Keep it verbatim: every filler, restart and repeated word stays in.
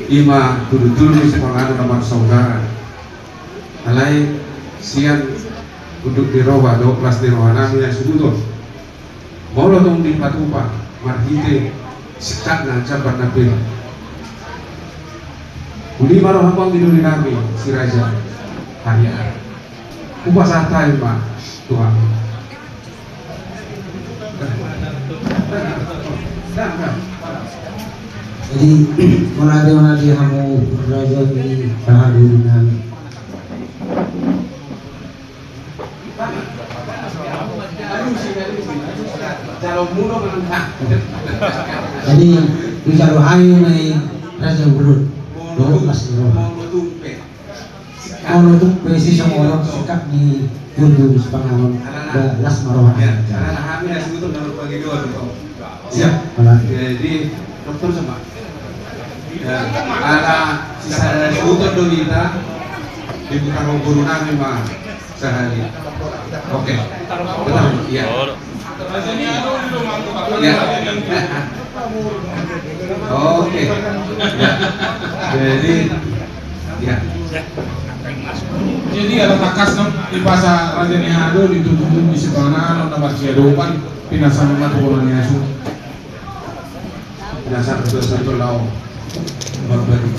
Ima tudu-tudu ni sipanganon na marsaudara. Alai sian unduk ni roha dohot las ni roha nami na suhut on. Molo tung dipatupa marhite singkatna jambar na pir. Uli ma roha nami, doli nami si Raja Hariara. Hupasahat hami ma tu hamu. Jadi, mauliate ma di hamu raja ni raja nami. Jadi, dijalo hami ma i raja ni boru. Dohot las ni roha. Molo tung pe singkat ni unduk ni sipanganon, las ma roha. Ya, karena hami na suhut on na marpangidoan. Siap. Jadi dokter sama. Ya, ala sisada suhut on do hita, dibuka boru nami ma sahali. Oke. Betul. Iya. Ya. Oke. Ya. Jadi, ya. Jadi ala tangkasna, dipasa raja ni hado, ditutup di sipanganon na marsiadopan, pinasahat ma tu bona ni asu. Pinasahat tu asu tu lao. Marbagi.